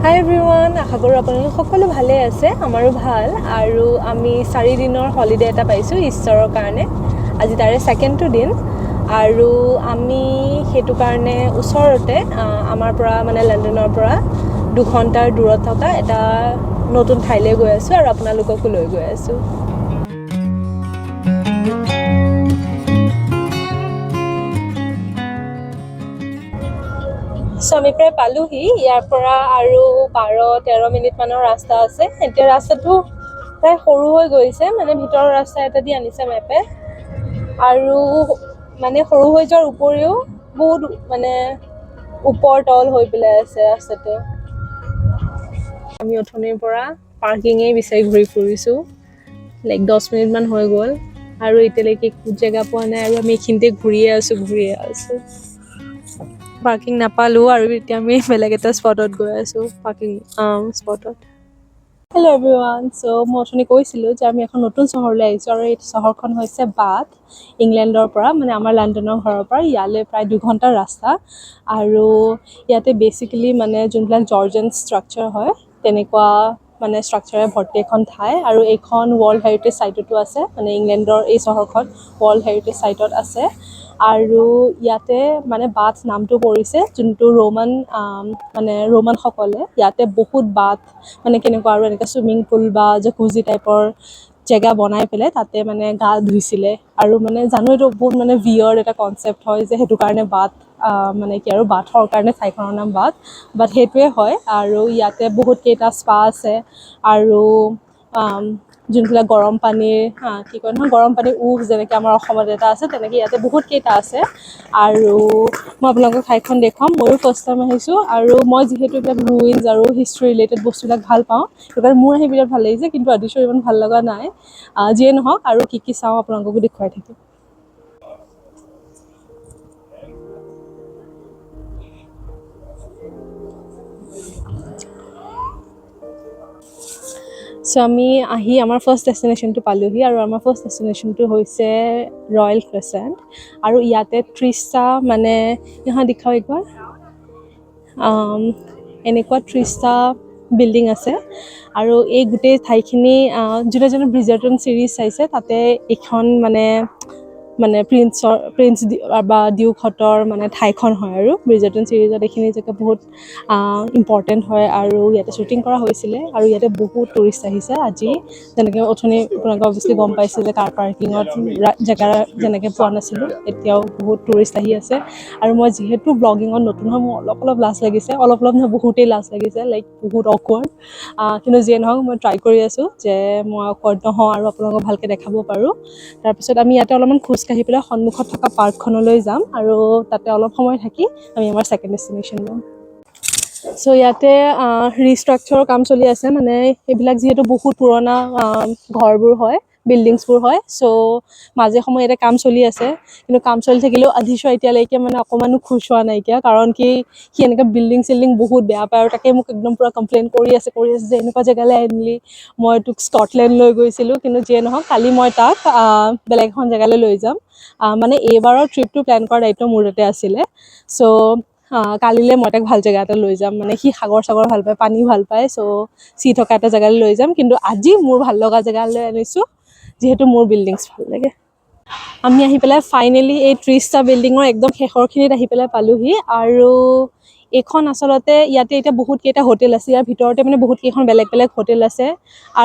হাই everyone, আশা কৰোঁ আপোনালোক সকলো ভালে আছে। আমাৰো ভাল। আৰু আমি 4 দিনৰ হলিডে এটা পাইছোঁ ইষ্টাৰৰ কাৰণে। আজি তাৰে ছেকেণ্ডটো দিন আৰু আমি সেইটো কাৰণে ওচৰতে আমাৰ পৰা, মানে লণ্ডনৰ পৰা 2 ঘণ্টাৰ দূৰত থকা এটা নতুন ঠাইলৈ গৈ আছোঁ আৰু আপোনালোককো লৈ গৈ আছোঁ। চ' আমি প্ৰায় পালোহি। ইয়াৰ পৰা আৰু 12-13 মিনিটমানৰ ৰাস্তা আছে। এতিয়া ৰাস্তাটো প্ৰায় সৰু হৈ গৈছে, মানে ভিতৰৰ ৰাস্তা এটা দি আনিছে মেপে। আৰু মানে সৰু হৈ যোৱাৰ উপৰিও বহুত মানে ওপৰ তল হৈ পেলাই আছে ৰাস্তাটো। আমি অথনিৰ পৰা পাৰ্কিঙেই বিচাৰি ঘূৰি ফুৰিছোঁ, লাইক 10 মিনিটমান হৈ গ'ল আৰু এতিয়ালৈকে একো জেগা পোৱা নাই। আৰু আমি এইখিনিতে ঘূৰিয়ে আছোঁ, ঘূৰিয়ে আছোঁ, পাৰ্কিং নাপালোঁ। আৰু এতিয়া আমি বেলেগ এটা স্পটত গৈ আছোঁ, পাৰ্কিং স্পটত। হেল্ল' এভৰিৱান, চ' মই অথনি কৈছিলোঁ যে আমি এখন নতুন চহৰলৈ আহিছোঁ আৰু এই চহৰখন হৈছে বাথ। ইংলেণ্ডৰ পৰা, মানে আমাৰ লণ্ডনৰ ঘৰৰ পৰা ইয়ালৈ প্ৰায় 2 ঘণ্টাৰ ৰাস্তা। আৰু ইয়াতে বেচিকেলি মানে যোনবিলাক জৰ্জেন ষ্ট্ৰাকচাৰ হয়, তেনেকুৱা মানে ষ্ট্ৰাকচাৰে ভৰ্তি এখন ঠাই। আৰু এইখন ৱৰ্ল্ড হেৰিটেজ চাইটতো আছে, মানে ইংলেণ্ডৰ এই চহৰখন ৱৰ্ল্ড হেৰিটেজ চাইটত আছে। আৰু ইয়াতে মানে বাথ নামটো পৰিছে যোনটো ৰোমান মানে ৰোমানসকলে ইয়াতে বহুত বাথ, মানে কেনেকুৱা আৰু এনেকৈ চুইমিং পুল বা জকুজি টাইপৰ জেগা বনাই পেলাই তাতে মানে গা ধুইছিলে। আৰু মানে জানো এইটো বহুত মানে উইয়াৰ্ড এটা কনচেপ্ট হয় যে সেইটো কাৰণে বাথ, মানে কি আৰু বাথৰ কাৰণে ঠাইখনৰ নাম বাথ, বাট সেইটোৱে হয়। আৰু ইয়াতে বহুত কেইটা স্পা আছে আৰু যোনবিলাক গৰম পানীৰ, কি কয় নহয়, গৰম পানীৰ উহ, যেনেকৈ আমাৰ অসমত এটা আছে, তেনেকৈ ইয়াতে বহুত কেইটা আছে। আৰু মই আপোনালোকক ঠাইখন দেখুৱাম। ময়ো ফাৰ্ষ্ট টাইম আহিছোঁ আৰু মই যিহেতু এইবিলাক ৰুইনছ আৰু হিষ্ট্ৰী ৰিলেটেড বস্তুবিলাক ভাল পাওঁ, সেইটো কাৰণে মোৰ আহি বিৰাট ভাল লাগিছে। কিন্তু আদিশৰ ইমান ভাল লগা নাই। যিয়ে নহওক, আৰু কি কি চাওঁ আপোনালোককো দেখুৱাই থাকিম। চ' আমি আহি আমাৰ ফাৰ্ষ্ট ডেষ্টিনেশ্যনটো পালোহি আৰু আমাৰ ফাৰ্ষ্ট ডেষ্টিনেশ্যনটো হৈছে ৰয়েল ক্ৰেচেণ্ট। আৰু ইয়াতে 30টা, মানে यहाँ दिखाओ একবাৰ, এনেকুৱা 30টা বিল্ডিং আছে। আৰু এই গোটেই ঠাইখিনি যোনে যোনে ব্ৰিজাৰ্টন ছিৰিজ চাইছে, তাতে এইখন মানে মানে প্ৰিন্স বা ডিউকহঁতৰ মানে ঠাইখন হয়। আৰু ব্ৰিজাৰ্টন ছিৰিজত এইখিনি জেগা বহুত ইম্পৰ্টেণ্ট হয় আৰু ইয়াতে শ্বুটিং কৰা হৈছিলে। আৰু ইয়াতে বহুত টুৰিষ্ট আহিছে আজি। যেনেকৈ অথনি আপোনালোকে অভিয়াছলি গম পাইছে যে কাৰ পাৰ্কিঙত জেগা যেনেকৈ পোৱা নাছিলোঁ, এতিয়াও বহুত টুৰিষ্ট আহি আছে। আৰু মই যিহেতু ব্লগিঙত নতুন হয়, মোৰ অলপ অলপ লাজ লাগিছে, অলপ অলপ নহয়, বহুতেই লাজ লাগিছে, লাইক বহুত অকৱাৰ্ড। কিন্তু যিয়ে নহওক, মই ট্ৰাই কৰি আছোঁ যে মই অকৱাৰ্ড নহওঁ আৰু আপোনালোকক ভালকৈ দেখাব পাৰোঁ। তাৰপিছত আমি ইয়াতে অলপমান খোজকাঢ়ি পেলাই সন্মুখত থকা পাৰ্কখনলৈ যাম আৰু তাতে অলপ সময় থাকি আমি আমাৰ ছেকেণ্ড ডেষ্টিনেশ্যন যাম। চ' ইয়াতে ৰিষ্ট্ৰাকচাৰৰ কাম চলি আছে। মানে এইবিলাক যিহেতু বহুত পুৰণা ঘৰবোৰ হয়, বিল্ডিংছবোৰ হয়, চ' মাজে সময়ে ইয়াতে কাম চলি আছে। কিন্তু কাম চলি থাকিলেও আধিশ্ব এতিয়ালৈকে মানে অকণমানো খুচ হোৱা নাইকিয়া, কাৰণ কি সি এনেকৈ বিল্ডিং চিল্ডিং বহুত বেয়া পায়। আৰু তাকে মোক একদম পূৰা কমপ্লেইন কৰি আছে যে এনেকুৱা জেগালৈ আনিলি, মই তোক স্কটলেণ্ড লৈ গৈছিলোঁ। কিন্তু যিয়ে নহওক, কালি মই তাক বেলেগ এখন জেগালৈ লৈ যাম। মানে এইবাৰৰ ট্ৰিপটো প্লেন কৰাৰ দায়িত্ব মোৰ তাতে আছিলে। চ' কালিলৈ মই তাক ভাল জেগা এটা লৈ যাম। মানে সি সাগৰ চাগৰ ভাল পায়, পানী ভাল পায়, চ' চি থকা এটা জেগালৈ লৈ যাম। কিন্তু আজি মোৰ ভাল লগা জেগালৈ আনিছোঁ, যিহেতু মোৰ বিল্ডিংছ ভাল লাগে। আমি আহি পেলাই ফাইনেলি এই 30টা বিল্ডিঙৰ একদম শেষৰখিনিত আহি পেলাই পালোহি। আৰু এইখন আচলতে ইয়াতে এতিয়া বহুত কেইটা হোটেল আছে ইয়াৰ ভিতৰতে, মানে বহুত কেইখন বেলেগ বেলেগ হোটেল আছে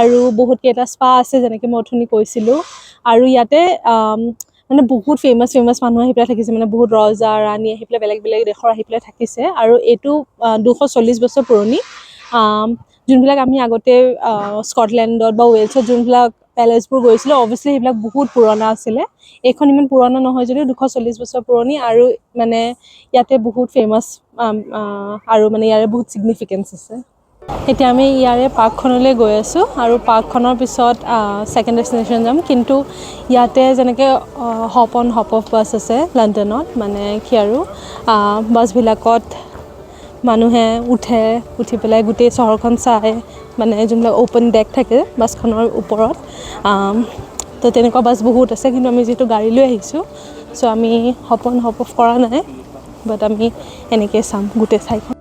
আৰু বহুত কেইটা স্পা আছে, যেনেকৈ মই অথনি কৈছিলোঁ। আৰু ইয়াতে মানে বহুত ফেমাছ ফেমাছ মানুহ আহি পেলাই থাকিছে, মানে বহুত ৰজা ৰাণী আহি পেলাই, বেলেগ বেলেগ দেশৰ আহি পেলাই থাকিছে। আৰু এইটো 240 বছৰ পুৰণি। যোনবিলাক আমি আগতে স্কটলেণ্ডত বা ৱেলছত যোনবিলাক পেলেচবোৰ গৈছিলোঁ, অভিয়াছলি সেইবিলাক বহুত পুৰণা আছিলে। এইখন ইমান পুৰণা নহয় যদিও 240 বছৰ পুৰণি। আৰু মানে ইয়াতে বহুত ফেমাছ আৰু মানে ইয়াৰে বহুত ছিগনিফিকেঞ্চ আছে। এতিয়া আমি ইয়াৰে পাৰ্কখনলৈ গৈ আছোঁ আৰু পাৰ্কখনৰ পিছত ছেকেণ্ড ডেষ্টিনেশ্যন যাম। কিন্তু ইয়াতে যেনেকৈ hop on hop off bus আছে লণ্ডনত, মানে কি আৰু বাছবিলাকত মানুহে উঠে, উঠি পেলাই গোটেই চহৰখন চায়, মানে যোনবিলাক অ'পেন ডেক থাকে বাছখনৰ ওপৰত। তো তেনেকুৱা বাছ বহুত আছে। কিন্তু আমি যিহেতু গাড়ী লৈ আহিছোঁ, চ' আমি হপ অন হপ অফ কৰা নাই, বাট আমি এনেকেই চাম গোটেই ঠাইখন।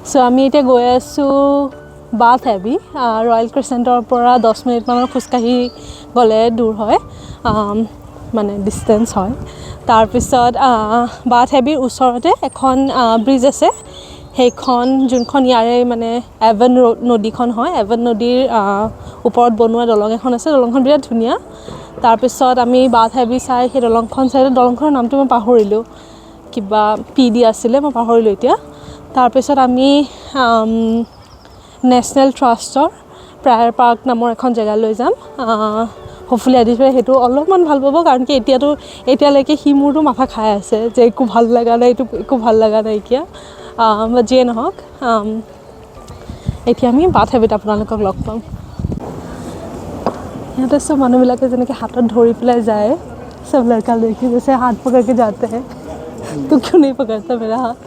চ' আমি এতিয়া গৈ আছোঁ বাথ এবি। ৰয়েল ক্ৰিচেণ্টৰ পৰা 10 মিনিটমানৰ খোজকাঢ়ি গ'লে দূৰ হয়, মানে ডিষ্টেঞ্চ হয়। তাৰপিছত বাথ এবীৰ ওচৰতে এখন ব্ৰিজ আছে। সেইখন যোনখন ইয়াৰে মানে এভন নদীখন হয়, এভন নদীৰ ওপৰত বনোৱা দলং এখন আছে। দলংখন বিৰাট ধুনীয়া। তাৰপিছত আমি বাথ এবি চাই, সেই দলংখন চাই, দলংখনৰ নামটো মই পাহৰিলোঁ, কিবা পি দি আছিলে, মই পাহৰিলোঁ এতিয়া। তাৰপিছত আমি নেশ্যনেল ট্ৰাষ্টৰ প্ৰায়ৰ পাৰ্ক নামৰ এখন জেগালৈ যাম। হোপফুলি আদিত্যই সেইটো অলপমান ভাল পাব, কাৰণ কি এতিয়াতো এতিয়ালৈকে সি মোৰতো মাথা খাই আছে যে একো ভাল লগা নাই, এইটো একো ভাল লগা নাইকিয়া। বা যিয়ে নহওক, এতিয়া আমি বাথ এবীত আপোনালোকক লগ পাম। ইয়াতে চব মানুহবিলাকে যেনেকৈ হাতত ধৰি পেলাই যায়, सब लड़का लड़की जैसे हाथ पकड़ के जाते हैं, तो क्यों नहीं पकड़ता मेरा हाथ?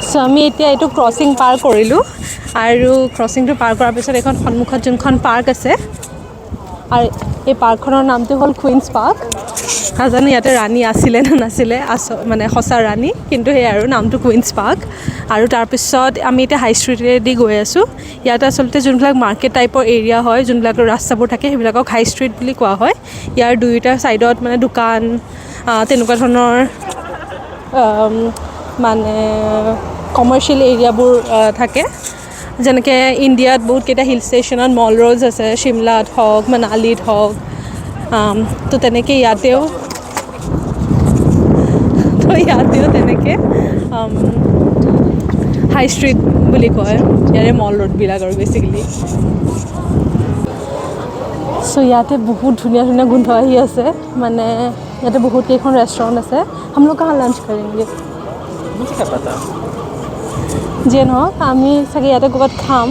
চ' আমি এতিয়া এইটো ক্ৰছিং পাৰ কৰিলোঁ আৰু ক্ৰছিংটো পাৰ কৰাৰ পিছত এইখন সন্মুখত যোনখন পাৰ্ক আছে আৰু এই পাৰ্কখনৰ নামটো হ'ল কুইন্স পাৰ্ক। নাজানো ইয়াতে ৰাণী আছিলে নে নাছিলে, মানে সঁচা ৰাণী, কিন্তু সেই আৰু নামটো কুইন্স পাৰ্ক। আৰু তাৰপিছত আমি এতিয়া হাই ষ্ট্ৰীটেদি গৈ আছোঁ। ইয়াতে আচলতে যোনবিলাক মাৰ্কেট টাইপৰ এৰিয়া হয়, যোনবিলাক ৰাস্তাবোৰ থাকে, সেইবিলাকক হাই ষ্ট্ৰীট বুলি কোৱা হয়। ইয়াৰ দুয়োটা ছাইডত মানে দোকান, তেনেকুৱা ধৰণৰ মানে কমাৰ্চিয়েল এৰিয়াবোৰ থাকে। যেনেকৈ ইণ্ডিয়াত বহুতকেইটা হিল ষ্টেচনত মল ৰোডছ আছে, শিমলাত হওক, মানালীত হওক, তো ইয়াতেও তেনেকৈ হাই ষ্ট্ৰীট বুলি কয় ইয়াৰে মল ৰোডবিলাক আৰু বেচিকেলি। চ' ইয়াতে বহুত ধুনীয়া ধুনীয়া গোন্ধ আহি আছে। মানে ইয়াতে বহুত কেইখন ৰেষ্টুৰেণ্ট আছে। हम लोग कहाँ लंच करेंगे? मुझे क्या पता। যিয়ে নহওক, আমি চাগে ইয়াতে ক'ৰবাত খাম।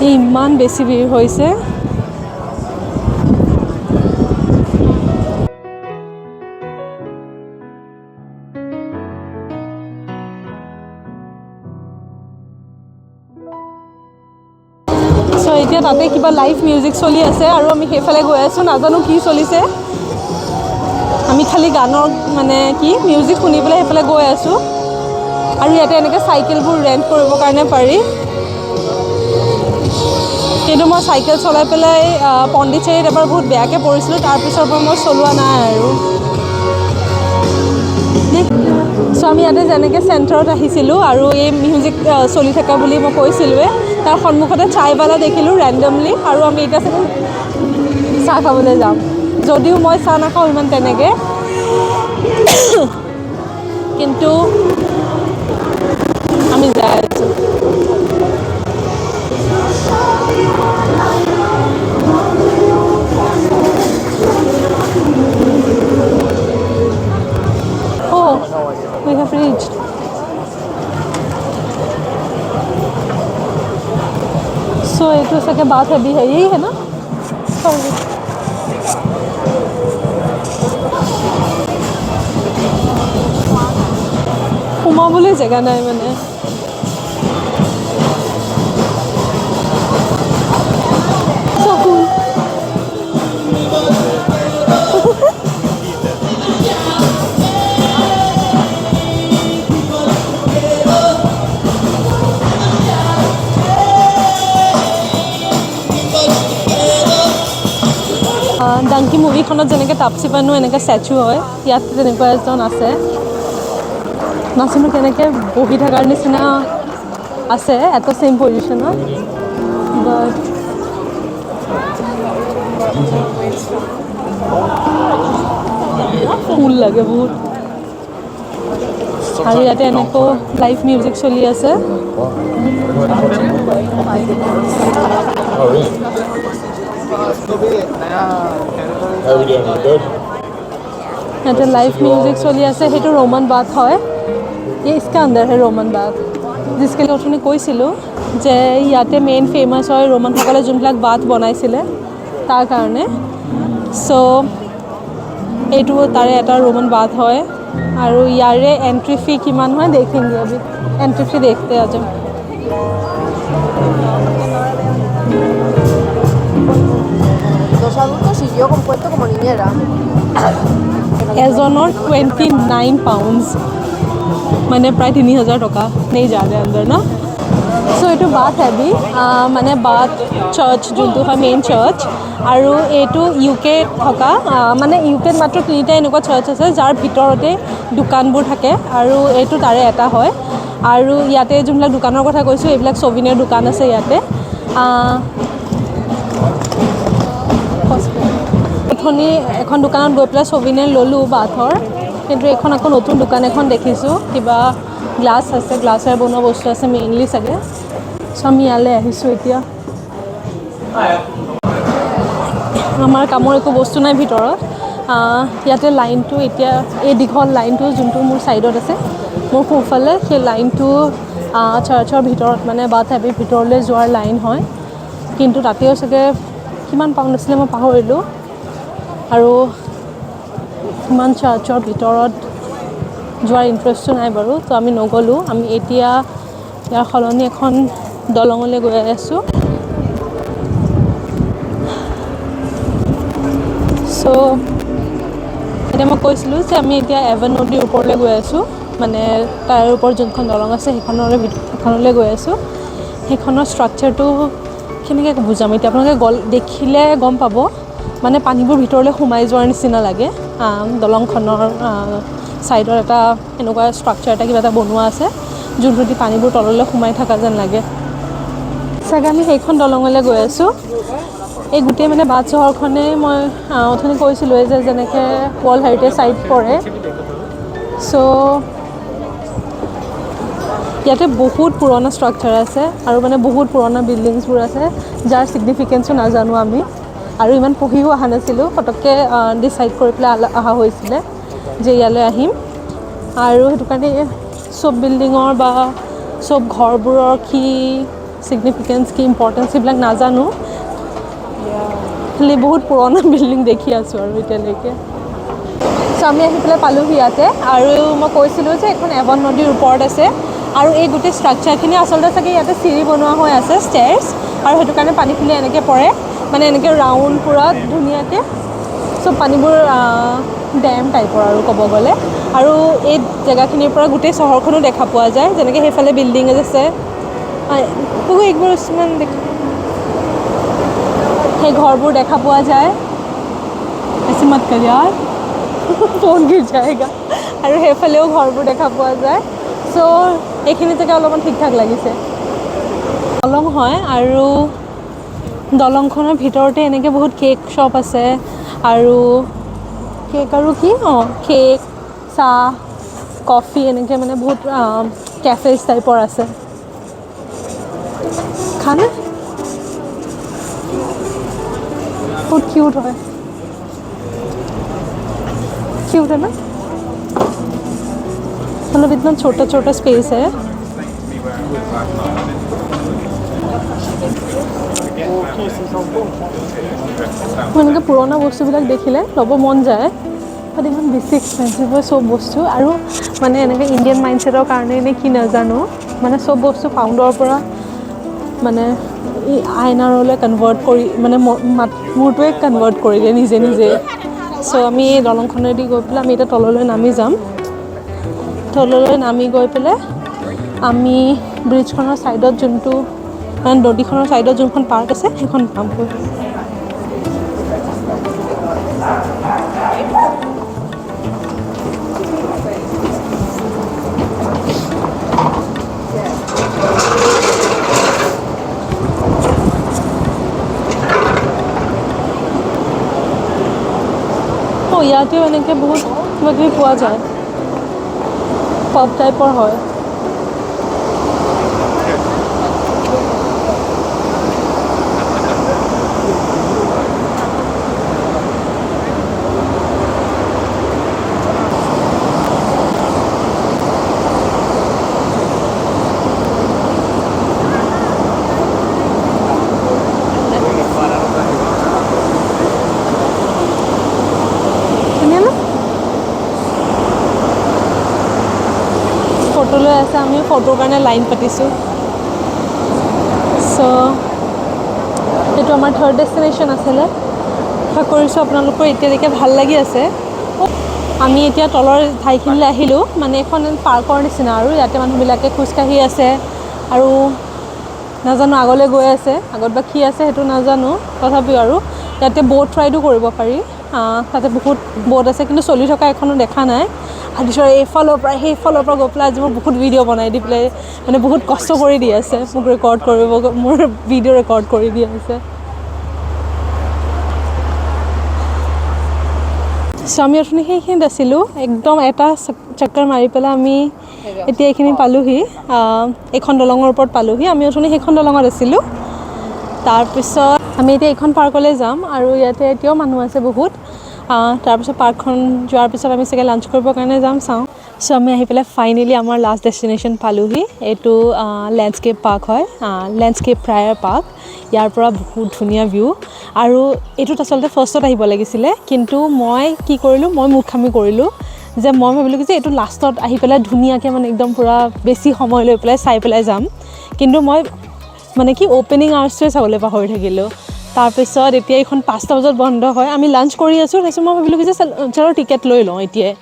এই ইমান বেছি ভিৰ হৈছে। চ' এতিয়া তাতে কিবা লাইভ মিউজিক চলি আছে আৰু আমি সেইফালে গৈ আছোঁ। নাজানো কি চলিছে, আমি খালি গানৰ মানে কি মিউজিক শুনি পেলাই সেইফালে গৈ আছোঁ। আৰু ইয়াতে এনেকৈ চাইকেলবোৰ ৰেণ্ট কৰিবৰ কাৰণে পাৰি। কিন্তু মই চাইকেল চলাই পেলাই পণ্ডিচেৰীত এবাৰ বহুত বেয়াকৈ পৰিছিলোঁ। তাৰপিছৰ পৰা মই চলোৱা নাই আৰু। চ' আমি ইয়াতে যেনেকৈ চেণ্টাৰত আহিছিলোঁ আৰু এই মিউজিক চলি থকা বুলি মই কৈছিলোঁৱে, তাৰ সন্মুখতে চাইৱালা দেখিলোঁ ৰেণ্ডমলি আৰু আমি এতিয়া চাগে চাহ খাবলৈ যাম, যদিও মই চাহ নাখাওঁ ইমান তেনেকৈ, কিন্তু আমি যাই আছোঁ। Oh, we have reached. So এইটো চাগে বাথ এবি है, यही है ना? Sorry. সোমাবলৈ জেগা নাই মানে। So cool. ডাংকি মুভিখনত যেনেকৈ তাপচি পানু এনেকৈ ষ্টেচু হয়, ইয়াত তেনেকুৱা এজন আছে। নাজানো কেনেকৈ বহি থকাৰ নিচিনা আছে এটা ছেইম পজিশ্যনত, বাট কুল লাগে বহুত। আৰু ইয়াতে এনেকৈ লাইভ মিউজিক চলি আছে। Oh, really? How are we doing? We good? ইয়াতে লাইভ মিউজিক চলি আছে। সেইটো ৰোমান বাথ হয়। ये इसका अंदर है ৰোমান বাথ, जिसके लिए অথনি কৈছিলোঁ যে ইয়াতে মেইন ফেমাছ হয় ৰোমানসকলে যোনবিলাক বাথ বনাইছিলে তাৰ কাৰণে। চ' এইটো তাৰে এটা ৰোমান বাথ হয়। আৰু ইয়াৰে এণ্ট্ৰি ফি কিমান হয় देखेंगे अभी, এণ্ট্ৰি ফি देखते आज। Dos adultos y yo con puesto como niñera. এজনৰ 29 পাউণ্ডছ। মানে প্ৰায় 3000 টকা। নেই যা ৰে আন্দৰ ন। চ' এইটো বাথ এবি, মানে বাথ চাৰ্চ যোনটো হয় মেইন চাৰ্চ। আৰু এইটো ইউ কেত থকা, মানে ইউ কেত মাত্ৰ 3টা এনেকুৱা চাৰ্চ আছে যাৰ ভিতৰতে দোকানবোৰ থাকে, আৰু এইটো তাৰে এটা হয়। আৰু ইয়াতে যোনবিলাক দোকানৰ কথা কৈছোঁ, এইবিলাক ছভিনিয়ৰ দোকান আছে ইয়াতে। অথনি এখন দোকানত গৈ পেলাই ছভিনিয়ৰ ল'লোঁ বাথৰ, কিন্তু এইখন আকৌ নতুন দোকান এখন দেখিছোঁ, কিবা গ্লাছ আছে, গ্লাছেৰে বনোৱা বস্তু আছে মেইনলি চাগে। চ' আমি ইয়ালৈ আহিছোঁ এতিয়া। আমাৰ কামৰ একো বস্তু নাই ভিতৰত। ইয়াতে লাইনটো এতিয়া এই দীঘল লাইনটো যোনটো মোৰ ছাইডত আছে, মোৰ সোঁফালে, সেই লাইনটো চাৰ্চৰ ভিতৰত মানে বাথ এবীৰ ভিতৰলৈ যোৱাৰ লাইন হয়। কিন্তু তাতেও চাগে কিমান পাউণ্ড আছিলে মই পাহৰিলোঁ। আৰু ইমান চাৰ্চৰ ভিতৰত যোৱাৰ ইণ্টাৰেষ্টটো নাই বাৰু, তো আমি নগ'লোঁ। আমি এতিয়া ইয়াৰ সলনি এখন দলঙলৈ গৈ আছোঁ। চ' এতিয়া মই কৈছিলোঁ যে আমি এতিয়া এভন নদীৰ ওপৰলৈ গৈ আছোঁ, মানে তাৰ ওপৰত যোনখন দলং আছে সেইখনলৈ গৈ আছোঁ। সেইখনৰ ষ্ট্ৰাকচাৰটো কেনেকৈ বুজাম এতিয়া আপোনালোকে দেখিলে গম পাব, মানে পানীবোৰ ভিতৰলৈ সোমাই যোৱাৰ নিচিনা লাগে। দলংখনৰ ছাইডত এটা এনেকুৱা ষ্ট্ৰাকচাৰ এটা কিবা এটা বনোৱা আছে, যোনটো দি পানীবোৰ তললৈ সোমাই থকা যেন লাগে। চাগে আমি সেইখন দলঙলৈ গৈ আছোঁ। এই গোটেই মানে বাথ চহৰখনেই মই অথনি কৈছিলোঁৱে যে যেনেকৈ ৱৰ্ল্ড হেৰিটেজ চাইট পৰে। চ' ইয়াতে বহুত পুৰণা ষ্ট্ৰাকচাৰ আছে আৰু মানে বহুত পুৰণা বিল্ডিংছবোৰ আছে, যাৰ ছিগনিফিকেঞ্চো নাজানো আমি, আৰু ইমান পঢ়িও অহা নাছিলোঁ, পটককৈ ডিচাইড কৰি পেলাই অহা হৈছিলে যে ইয়ালৈ আহিম। আৰু সেইটো কাৰণে চব বিল্ডিঙৰ বা চব ঘৰবোৰৰ কি ছিগনিফিকেঞ্চ, কি ইম্পৰ্টেঞ্চ সেইবিলাক নাজানো, খালি বহুত পুৰণা বিল্ডিং দেখি আছোঁ আৰু এতিয়ালৈকে। চ' আমি আহি পেলাই পালোঁহি ইয়াতে, আৰু মই কৈছিলোঁ যে এইখন এভন নদীৰ ওপৰত আছে, আৰু এই গোটেই ষ্ট্ৰাকচাৰখিনি আচলতে চাগে ইয়াতে চিৰি বনোৱা হৈ আছে, ষ্টেয়াৰ্ছ, আৰু সেইটো কাৰণে পানীখিনি এনেকৈ পৰে, মানে এনেকৈ ৰাউণ্ড পূৰা ধুনীয়াকৈ। চব পানীবোৰ ডেম টাইপৰ আৰু ক'ব গ'লে। আৰু এই জেগাখিনিৰ পৰা গোটেই চহৰখনো দেখা পোৱা যায়, যেনেকৈ সেইফালে বিল্ডিং আছে, একবাৰ উছমান সেই ঘৰবোৰ দেখা পোৱা যায়। ऐसे मत कर यार, ফোন গিৰ যায়গা। আৰু সেইফালেও ঘৰবোৰ দেখা পোৱা যায়। চ' এইখিনি জেগা অলপমান ঠিক ঠাক লাগিছে। দলং হয়, আৰু দলংখনৰ ভিতৰতে এনেকৈ বহুত কেক শ্বপ আছে, আৰু কেক আৰু কি কেক, চাহ, কফি, এনেকৈ মানে বহুত কেফেজ টাইপৰ আছে। খানে বহুত কিউট হয়, क्यूट है ना, मतलब इतना छोटा छोटा स्पेस है। এনেকৈ পুৰণা বস্তুবিলাক দেখিলে ল'ব মন যায়, বাট ইমান বেছি এক্সপেঞ্চিভ হয় চব বস্তু। আৰু মানে এনেকৈ ইণ্ডিয়ান মাইণ্ডছেটৰ কাৰণে নে কি নাজানো, মানে চব বস্তু পাউণ্ডৰ পৰা মানে এই আইনাৰলৈ কনভাৰ্ট কৰি, মানে মোৰটোৱে কনভাৰ্ট কৰি দিয়ে নিজে নিজে। চ' আমি এই দলংখনেদি গৈ পেলাই আমি এতিয়া তললৈ নামি যাম। তললৈ নামি গৈ পেলাই আমি ব্ৰিজখনৰ ছাইডত যোনটো, মানে নদীখনৰ ছাইডত যোনখন পাৰ্ক আছে সেইখন পামগৈ। ইয়াতেও এনেকৈ বহুত কিবা কিবি পোৱা যায়, পপ টাইপৰ হয়। ফটো লৈ আছে, আমি ফটোৰ কাৰণে লাইন পাতিছোঁ। চ' এইটো আমাৰ থাৰ্ড ডেষ্টিনেশ্যন আছিলে। আশা কৰিছোঁ আপোনালোকৰ এতিয়ালৈকে ভাল লাগি আছে। আমি এতিয়া তলৰ ঠাইখিনিলৈ আহিলোঁ। মানে এখন পাৰ্কৰ নিচিনা আৰু ইয়াতে মানুহবিলাকে খোজকাঢ়ি আছে আৰু নাজানো আগলৈ গৈ আছে, আগত বা কি আছে সেইটো নাজানো। তথাপিও আৰু ইয়াতে ব'ট ৰাইডো কৰিব পাৰি। তাতে বহুত ব'ট আছে, কিন্তু চলি থকা এখনো দেখা নাই। আদিশ্বৰে এইফালৰ পৰা সেইফালৰ পৰা গৈ পেলাই আজি মোক বহুত ভিডিঅ' বনাই দি পেলাই মানে বহুত কষ্ট কৰি দি আছে মোক ৰেকৰ্ড কৰিব, মোৰ ভিডিঅ' ৰেকৰ্ড কৰি দি আছে। চ' আমি অথনি সেইখিনিত আছিলোঁ, একদম এটা চক্কৰ মাৰি পেলাই আমি এতিয়া এইখিনি পালোহি, এইখন দলঙৰ ওপৰত পালোহি। আমি অথনি সেইখন দলঙত আছিলোঁ। তাৰপিছত আমি এতিয়া এইখন পাৰ্কলৈ যাম আৰু ইয়াতে এতিয়াও মানুহ আছে বহুত। তাৰপিছত পাৰ্কখন যোৱাৰ পিছত আমি চাগে লাঞ্চ কৰিবৰ কাৰণে যাম, চাওঁ। চ' আমি আহি পেলাই ফাইনেলি আমাৰ লাষ্ট ডেষ্টিনেশ্যন পালোহি। এইটো লেণ্ডস্কেপ পাৰ্ক হয়, লেণ্ডস্কেপ প্ৰায়াৰ পাৰ্ক। ইয়াৰ পৰা বহুত ধুনীয়া ভিউ আৰু এইটোত আচলতে ফাৰ্ষ্টত আহিব লাগিছিলে, কিন্তু মই কি কৰিলোঁ, মই মূৰ্খামি কৰিলোঁ যে মই ভাবিলোঁ কি যে এইটো লাষ্টত আহি পেলাই ধুনীয়াকৈ মানে একদম পূৰা বেছি সময় লৈ পেলাই চাই পেলাই যাম, কিন্তু মই মানে কি অ'পেনিং আৱাৰ্ছটোৱে চাবলৈ পাহৰি থাকিলোঁ। তাৰপিছত এতিয়া এইখন 5টা বজাত বন্ধ হয়, আমি লাঞ্চ কৰি আছোঁ। তাৰপিছত মই ভাবিলোঁ কি যে চলো টিকেট লৈ লওঁ এতিয়াই।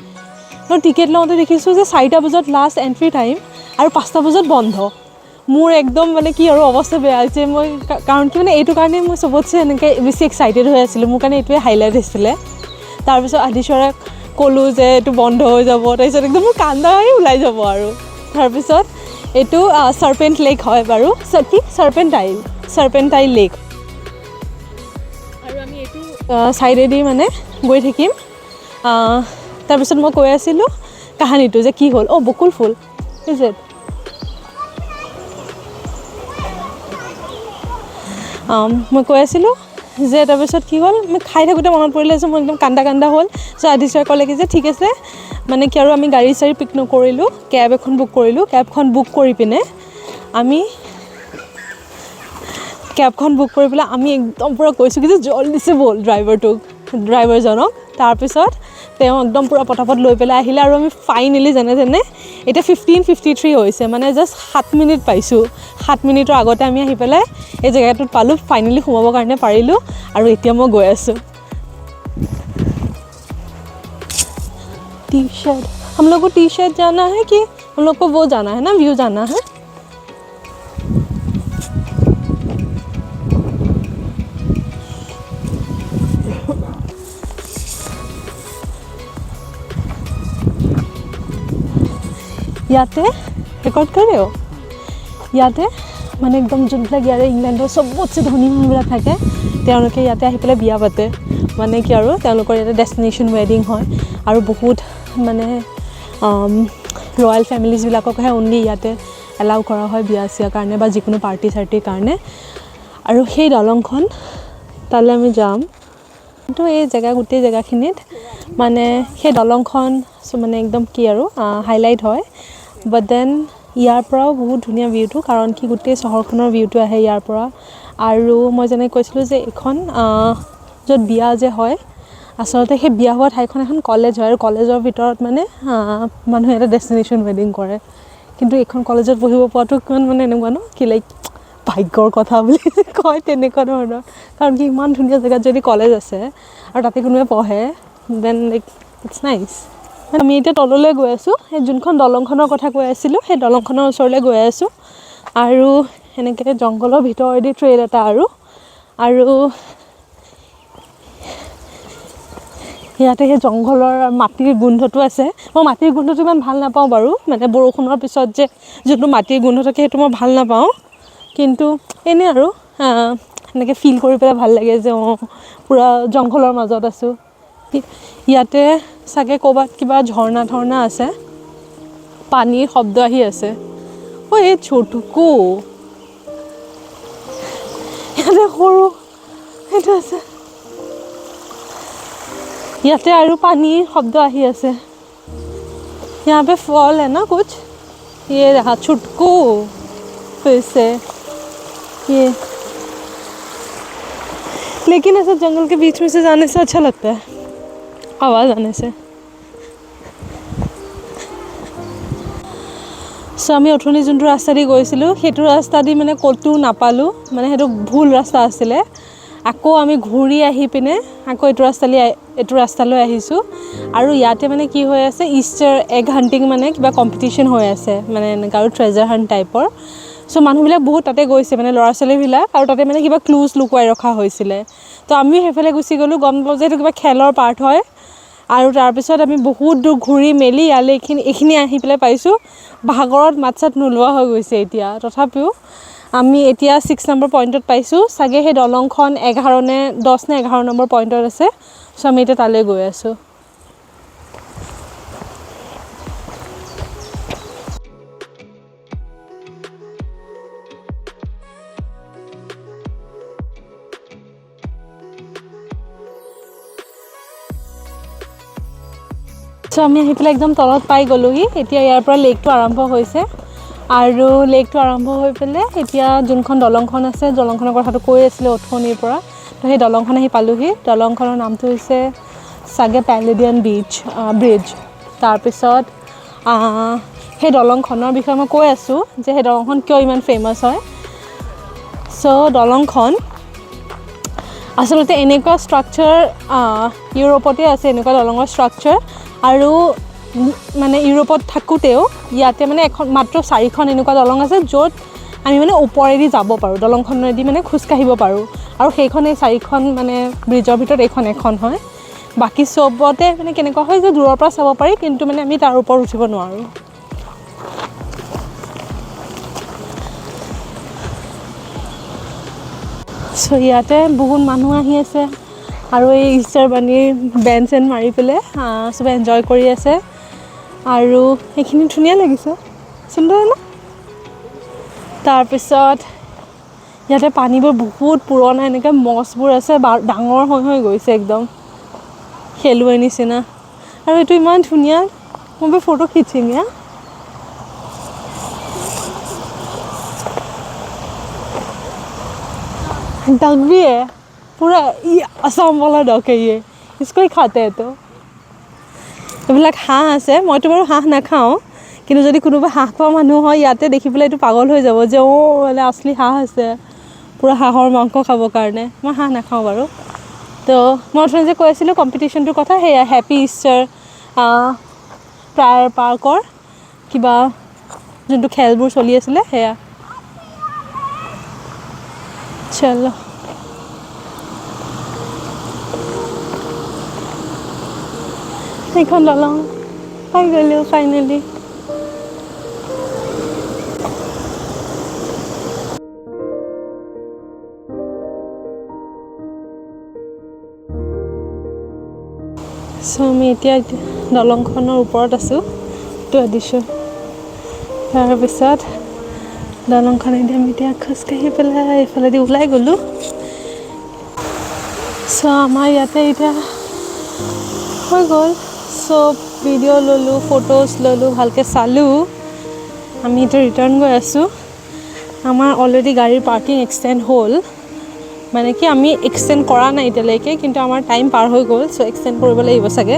আৰু টিকেট লওঁতে দেখিছোঁ যে 4টা বজাত লাষ্ট এণ্ট্ৰি টাইম আৰু 5টা বজাত বন্ধ। মোৰ একদম মানে কি আৰু অৱস্থা বেয়া হৈছে। মই কাৰণ কি মানে এইটো কাৰণে মই চবতছে এনেকৈ বেছি এক্সাইটেড হৈ আছিলোঁ, মোৰ কাৰণে এইটোৱে হাইলাইট হৈছিলে। তাৰপিছত আদিশ্বৰক ক'লোঁ যে এইটো বন্ধ হৈ যাব, তাৰপিছত একদম মোৰ কান্দাই ওলাই যাব আৰু। তাৰপিছত এইটো চাৰ্পেণ্ট লেক হয় বাৰু, কি চাৰ্পেণ্টাইল লেক। আৰু আমি এইটো ছাইডেদি মানে গৈ থাকিম। তাৰপিছত মই কৈ আছিলোঁ কাহানীটো যে কি হ'ল। অ' বকুল ফুল is it? মই কৈ আছিলোঁ যে তাৰপিছত কি হ'ল, মই খাই থাকোঁতে মনত পৰিলে যে মোৰ একদম কান্দা কান্দা হ'ল। চ' আদিশ্বৰে ক'লে কি যে ঠিক আছে, মানে কি আৰু আমি গাড়ী চাড়ী পিক নকৰিলোঁ, কেব এখন বুক কৰিলোঁ। কেবখন বুক কৰি পিনে আমি কেবখন বুক কৰি পেলাই আমি একদম পূৰা কৈছোঁ কি যে জলদিছে ব'ল ড্ৰাইভাৰজনক। তাৰপিছত তেওঁ একদম পূৰা পটাপট লৈ পেলাই আহিলে আৰু আমি ফাইনেলি যেনে তেনে এতিয়া 15:53 হৈছে, মানে জাষ্ট 7 মিনিট পাইছোঁ। 7 মিনিটৰ আগতে আমি আহি পেলাই এই জেগাটোত পালোঁ, ফাইনেলি সোমাবৰ কাৰণে পাৰিলোঁ আৰু এতিয়া মই গৈ আছোঁ। टी शर्ट हम लोग को टी शर्ट जाना है कि हम लोग को वो जाना है ना, व्यू जाना है। ইয়াতে ৰেকৰ্ড कर रहे हो? ইয়াতে মানে একদম যোনবিলাক ইয়াৰে ইংলেণ্ডৰ চবতছে ধনী মানুহবিলাক থাকে, তেওঁলোকে ইয়াতে আহি পেলাই বিয়া পাতে। মানে কি আৰু তেওঁলোকৰ ইয়াতে ডেষ্টিনেশ্যন ৱেডিং হয় আৰু বহুত মানে ৰয়েল ফেমিলিজবিলাককহে অনলি ইয়াতে এলাউ কৰা হয় বিয়া চিয়াৰ কাৰণে বা যিকোনো পাৰ্টি চাৰ্টিৰ কাৰণে। আৰু সেই দলংখন তালৈ আমি যাম। কিন্তু এই জেগা গোটেই জেগাখিনিত মানে সেই দলংখন মানে একদম কি আৰু হাইলাইট হয়। বাট then ইয়াৰ পৰাও বহুত ধুনীয়া ভিউটো, কাৰণ কি গোটেই চহৰখনৰ ভিউটো আহে ইয়াৰ পৰা। আৰু মই যেনেকৈ কৈছিলোঁ যে এইখন য'ত বিয়া যে হয়, আচলতে সেই বিয়া হোৱা ঠাইখন এখন কলেজ হয় আৰু কলেজৰ ভিতৰত মানে মানুহে এটা ডেষ্টিনেশ্যন ৱেডিং কৰে। কিন্তু এইখন কলেজত পঢ়িব পোৱাটো কিমান মানে এনেকুৱা ন কি লাইক ভাগ্যৰ কথা বুলি কয় তেনেকুৱা ধৰণৰ। কাৰণ কি ইমান ধুনীয়া জেগাত যদি কলেজ আছে আৰু তাতে কোনোবাই পঢ়ে, then like it's nice. আমি এতিয়া তললৈ গৈ আছোঁ, সেই যোনখন দলংখনৰ কথা কৈ আছিলোঁ সেই দলংখনৰ ওচৰলৈ গৈ আছোঁ। আৰু এনেকৈ জংঘলৰ ভিতৰেদি ট্ৰেইল এটা আৰু আৰু ইয়াতে সেই জংঘলৰ মাটিৰ গোন্ধটো আছে। মই মাটিৰ গোন্ধটো ইমান ভাল নাপাওঁ বাৰু, মানে বৰষুণৰ পিছত যে যোনটো মাটিৰ গোন্ধ থাকে সেইটো মই ভাল নাপাওঁ, কিন্তু এনেই আৰু এনেকৈ ফিল কৰি পেলাই ভাল লাগে যে অঁ পূৰা জংঘলৰ মাজত আছোঁ। ইয়াতে চাগে ক'ৰবাত কিবা ঝৰ্ণা ঠৰ্ণা আছে, পানীৰ শব্দ আহি আছে। অ' এই ছোটকু ইয়াতে সৰু সেইটো আছে, ইয়াতে আৰু পানীৰ শব্দ আহি আছে। यहाँ पे फॉल है ना कुछ, ये रहा छुटकू फिर से ये। लेकिन ऐसे जंगल के बीच में से जाने से अच्छा लगता है, आवाज़ आने से। চ' আমি অথনি যোনটো ৰাস্তা দি গৈছিলোঁ সেইটো ৰাস্তা দি মানে ক'তো নাপালোঁ, মানে সেইটো ভুল ৰাস্তা আছিলে। আকৌ আমি ঘূৰি আহি পিনে আকৌ এইটো ৰাস্তালৈ আহিছোঁ। আৰু ইয়াতে মানে কি হৈ আছে, ইষ্টাৰ এগ হাণ্টিং মানে কিবা কম্পিটিশ্যন হৈ আছে, মানে এনেকুৱা আৰু ট্ৰেজাৰ হাণ্ট টাইপৰ। চ' মানুহবিলাক বহুত তাতে গৈছে, মানে ল'ৰা ছোৱালীবিলাক, আৰু তাতে মানে কিবা ক্লুজ লুকুৱাই ৰখা হৈছিলে। তো আমিও সেইফালে গুচি গ'লোঁ, গম পালোঁ যে সেইটো কিবা খেলৰ পাৰ্ট হয়। আৰু তাৰপিছত আমি বহুত দূৰ ঘূৰি মেলি ইয়ালৈ এইখিনি আহি পেলাই পাইছোঁ। ভাগৰত মাত চাত নোলোৱা হৈ গৈছে এতিয়া। তথাপিও আমি এতিয়া 6 নম্বৰ পইণ্টত পাইছোঁ চাগে। সেই দলংখন 11 নে 10 নে 11 নম্বৰ পইণ্টত আছে। চ' আমি এতিয়া তালৈ গৈ আছোঁ। চ' আমি আহি পেলাই একদম তলত পাই গ'লোহি। এতিয়া ইয়াৰ পৰা লেকটো আৰম্ভ হৈছে আৰু লেকটো আৰম্ভ হৈ পেলাই এতিয়া যোনখন দলংখন আছে, দলংখনৰ কথাটো কৈ আছিলে অথনিৰ পৰা, তো সেই দলংখন আহি পালোহি। দলংখনৰ নামটো হৈছে চাগে পেলেডিয়ান ব্ৰিজ। তাৰপিছত সেই দলংখনৰ বিষয়ে মই কৈ আছোঁ যে সেই দলংখন কিয় ইমান ফেমাছ হয়। চ' দলংখন আচলতে এনেকুৱা ষ্ট্ৰাকচাৰ ইউৰোপতে আছে, এনেকুৱা দলঙৰ ষ্ট্ৰাকচাৰ। আৰু মানে ইউৰোপত থাকোঁতেও ইয়াতে মানে এখন মাত্ৰ 4খন এনেকুৱা দলং আছে য'ত আমি মানে ওপৰেদি যাব পাৰোঁ, দলংখনেদি মানে খোজকাঢ়িব পাৰোঁ। আৰু সেইখন এই 4খন মানে ব্ৰিজৰ ভিতৰত এইখন এখন হয়। বাকী চবতে মানে কেনেকুৱা হয় যে দূৰৰ পৰা চাব পাৰি, কিন্তু মানে আমি তাৰ ওপৰত উঠিব নোৱাৰোঁ। চ' ইয়াতে বহুত মানুহ আহি আছে আৰু এই ইষ্টাৰ বানীৰ বেণ্ড চেণ্ড মাৰি পেলাই চবে এনজয় কৰি আছে। আৰু সেইখিনি ধুনীয়া লাগিছে, সুন্দৰ ন? তাৰপিছত ইয়াতে পানীবোৰ বহুত পুৰণা, এনেকৈ মছবোৰ আছে, ডাঙৰ হৈ হৈ গৈছে একদম খেলুৱৈ নিচিনা। আৰু এইটো ইমান ধুনীয়া, মই ফটো খিচিঙে। डक भी है पूरा, ये असम वाला डक है, ये इसको ही खाते हैं। तो এইবিলাক হাঁহ আছে, মইতো বাৰু হাঁহ নাখাওঁ, কিন্তু যদি কোনোবা হাঁহ খোৱা মানুহ হয় ইয়াতে দেখি পেলাই এইটো পাগল হৈ যাব যে অ' মানে আচলি হাঁহ আছে, পূৰা হাঁহৰ মাংস খাবৰ কাৰণে। মই হাঁহ নাখাওঁ বাৰু। তো মই অথনি যে কৈ আছিলোঁ কম্পিটিশ্যনটোৰ কথা, সেয়া হেপী ইষ্টাৰ প্ৰায়ৰ পাৰ্কৰ কিবা যোনটো খেলবোৰ চলি আছিলে সেয়া। চলো সেইখন দলং পাই গ'লোঁ ফাইনেলি। চ' আমি এতিয়া দলংখনৰ ওপৰত আছোঁ, তো দিছোঁ। তাৰপিছত দলংখনেদি আমি এতিয়া খোজকাঢ়ি পেলাই এইফালেদি ওলাই গ'লোঁ। চ' আমাৰ ইয়াতে এতিয়া হৈ গ'ল, চব ভিডিঅ' ল'লোঁ, ফটোজ ল'লোঁ, ভালকৈ চালোঁ। আমি এতিয়া ৰিটাৰ্ণ গৈ আছোঁ। আমাৰ অলৰেডি গাড়ীৰ পাৰ্কিং এক্সটেণ্ড হ'ল, মানে কি আমি এক্সটেণ্ড কৰা নাই এতিয়ালৈকে, কিন্তু আমাৰ টাইম পাৰ হৈ গ'ল, চ' এক্সটেণ্ড কৰিব লাগিব চাগে।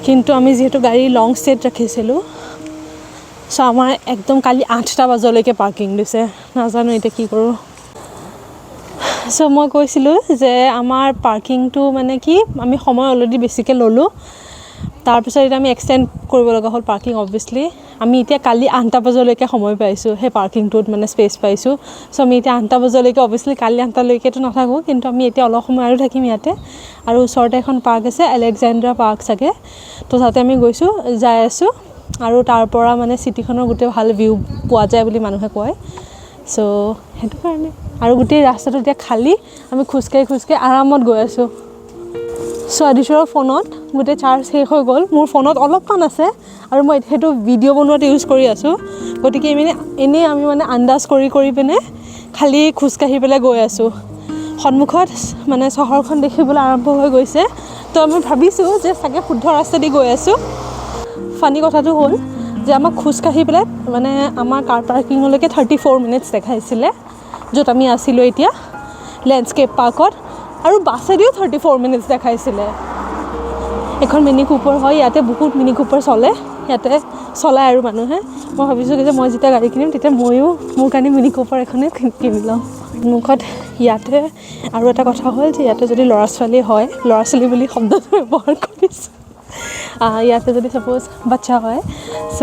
কিন্তু আমি যিহেতু গাড়ী লং ষ্টেত ৰাখিছিলোঁ, চ' আমাৰ একদম কালি 8টা বজালৈকে পাৰ্কিং দিছে। নাজানো এতিয়া কি কৰোঁ। চ' মই কৈছিলোঁ যে আমাৰ পাৰ্কিংটো মানে কি আমি সময় অলৰেডি বেছিকৈ ল'লোঁ, তাৰপিছত এতিয়া আমি এক্সটেণ্ড কৰিব লগা হ'ল পাৰ্কিং। অবভিয়াছলি আমি এতিয়া কালি 8টা বজালৈকে সময় পাইছোঁ, সেই পাৰ্কিংটোত মানে স্পেচ পাইছোঁ। চ' আমি এতিয়া 8টা বজালৈকে, অবভিয়াছলি কালি 8টালৈকেতো নাথাকোঁ, কিন্তু আমি এতিয়া অলপ সময় আৰু থাকিম ইয়াতে। আৰু ওচৰতে এখন পাৰ্ক আছে, আলেকজেণ্ড্ৰা পাৰ্ক চাগে, তো তাতে আমি গৈছোঁ, যাই আছোঁ। আৰু তাৰ পৰা মানে চিটিখনৰ গোটেই ভাল ভিউ পোৱা যায় বুলি মানুহে কয়, চ' সেইটো কাৰণে। আৰু গোটেই ৰাস্তাটো এতিয়া খালী, আমি খোজকাঢ়ি খোজকাঢ়ি আৰামত গৈ আছোঁ। চ' আদিশ্বৰৰ ফোনত গোটেই চাৰ্জ শেষ হৈ গ'ল, মোৰ ফোনত অলপমান আছে আৰু মই সেইটো ভিডিঅ' বনোৱাত ইউজ কৰি আছোঁ। গতিকে মানে এনেই আমি মানে আন্দাজ কৰি কৰি পিনে খালী খোজকাঢ়ি পেলাই গৈ আছোঁ। সন্মুখত মানে চহৰখন দেখিবলৈ আৰম্ভ হৈ গৈছে, তো আমি ভাবিছোঁ যে চাগে শুদ্ধ ৰাস্তা দি গৈ আছোঁ। ফানি কথাটো হ'ল যে আমাক খোজকাঢ়ি পেলাই মানে আমাৰ কাৰ পাৰ্কিঙলৈকে 34 মিনিটছ দেখাইছিলে, য'ত আমি আছিলোঁ এতিয়া লেণ্ডস্কেপ পাৰ্কত, আৰু বাছেদিও 34 মিনিটছ দেখাইছিলে। এখন মিনি কুপাৰ হয়, ইয়াতে বহুত মিনি কুপাৰ চলে, ইয়াতে চলায় আৰু মানুহে। মই ভাবিছোঁ যে মই যেতিয়া গাড়ী কিনিম তেতিয়া ময়ো মোৰ কাৰণে মিনি কুপাৰ এখনে কিনি ল'ম। সন্মুখত ইয়াতে আৰু এটা কথা হ'ল যে ইয়াতে যদি ল'ৰা ছোৱালী হয়, ল'ৰা ছোৱালী বুলি শব্দটো ব্যৱহাৰ কৰিছোঁ, ইয়াতে যদি ছাপ'জ বাচ্ছা হয়, চ'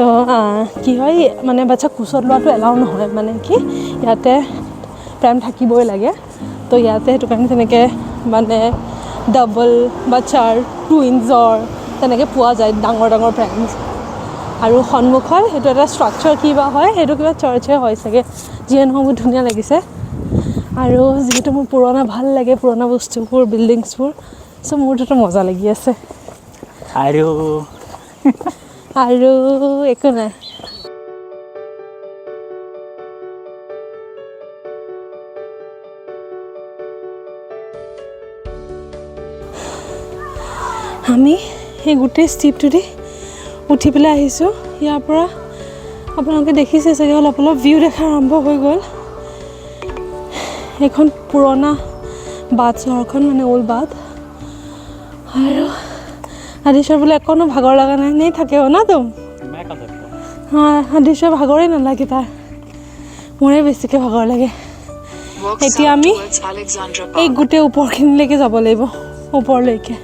কি হয়, মানে বাচ্ছাক কোচত লোৱাটো এলাউ নহয়, মানে কি ইয়াতে প্ৰেম থাকিবই লাগে। তো ইয়াতে সেইটো কাৰণে তেনেকৈ মানে ডাবল বাচ্ছাৰ, টুইনছৰ তেনেকৈ পোৱা যায় ডাঙৰ ডাঙৰ প্ৰেমছ। আৰু সন্মুখত সেইটো এটা ষ্ট্ৰাকচাৰ কি বা হয়, সেইটো কিবা চাৰ্চে হয় চাগে। যিয়ে নহওক, বহুত ধুনীয়া লাগিছে। আৰু যিহেতু মোৰ পুৰণা ভাল লাগে, পুৰণা বস্তুবোৰ, বিল্ডিংছবোৰ, চ' মোৰটোতো মজা লাগি আছে। আৰু আৰু একো নাই। আমি সেই গোটেই ষ্টিপটোদি উঠি পেলাই আহিছোঁ। ইয়াৰ পৰা আপোনালোকে দেখিছে চাগে, অলপ অলপ ভিউ দেখা আৰম্ভ হৈ গ'ল। এইখন পুৰণা বাথ চহৰখন, মানে অ'ল্ড বাথ। আৰু আদিশ্বৰ বোলে অকণো ভাগৰ লগা নাই। नहीं थके हो ना तुम? मैं कहाँ थकता हूँ? হা, আদিশ্বৰ ভাগৰেই নালাগে তাৰ, মোৰে বেছিকৈ ভাগৰ লাগে। Walk এতিয়া south আমি towards Alexandra এই Park. গোটেই ওপৰখিনিলৈকে যাব লাগিব, ওপৰলৈকে।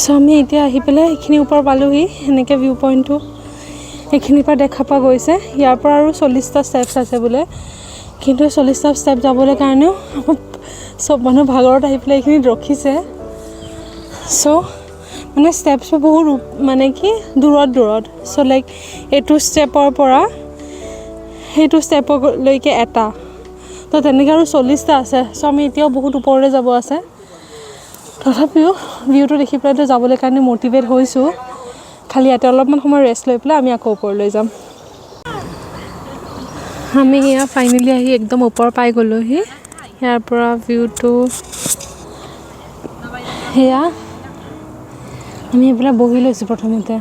চ' আমি এতিয়া আহি পেলাই এইখিনি ওপৰ পালোহি। সেনেকৈ ভিউ পইণ্টটো এইখিনিৰ পৰা দেখা পোৱা গৈছে। ইয়াৰ পৰা আৰু 40টা ষ্টেপছ আছে বোলে, কিন্তু 40টা ষ্টেপ যাবলৈ কাৰণেও চব মানুহ ভাগৰত আহি পেলাই এইখিনিত ৰখিছে। চ' মানে ষ্টেপছবোৰ বহুত মানে কি দূৰত দূৰত। চ' লাইক এইটো ষ্টেপৰ পৰা সেইটো ষ্টেপলৈকে এটা, তো তেনেকৈ আৰু 40টা আছে। চ' আমি এতিয়াও বহুত ওপৰলৈ যাব আছে। তথাপিও ভিউটো দেখি পেলাইতো যাবলৈ কাৰণে মটিভেট হৈছোঁ। খালি ইয়াতে অলপমান সময় ৰেষ্ট লৈ পেলাই আমি আকৌ ওপৰলৈ যাম। আমি এয়া ফাইনেলি আহি একদম ওপৰ পাই গ'লোহি। ইয়াৰ পৰা ভিউটো সেয়া। আমি এইবিলাক বহি লৈছোঁ প্ৰথমতে।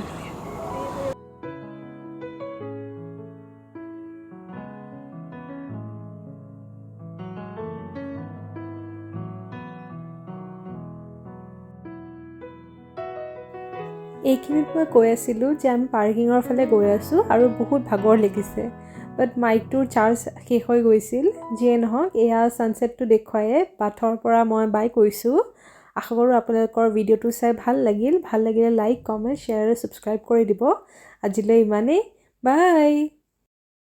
এইখিনিত মই কৈ আছিলোঁ যে আমি পাৰ্কিঙৰ ফালে গৈ আছোঁ আৰু বহুত ভাগৰ লাগিছে, বাট মাইকটোৰ চাৰ্জ শেষ হৈ গৈছিল। যিয়ে নহওক, এয়া ছানছেটটো দেখুৱায়ে বাথৰ পৰা মই বাই কৈছোঁ। আশা কৰোঁ আপোনালোকৰ ভিডিঅ'টো চাই ভাল লাগিল। ভাল লাগিলে লাইক, কমেণ্ট, শ্বেয়াৰ আৰু ছাবস্ক্ৰাইব কৰি দিব। আজিলৈ ইমানেই, বাই।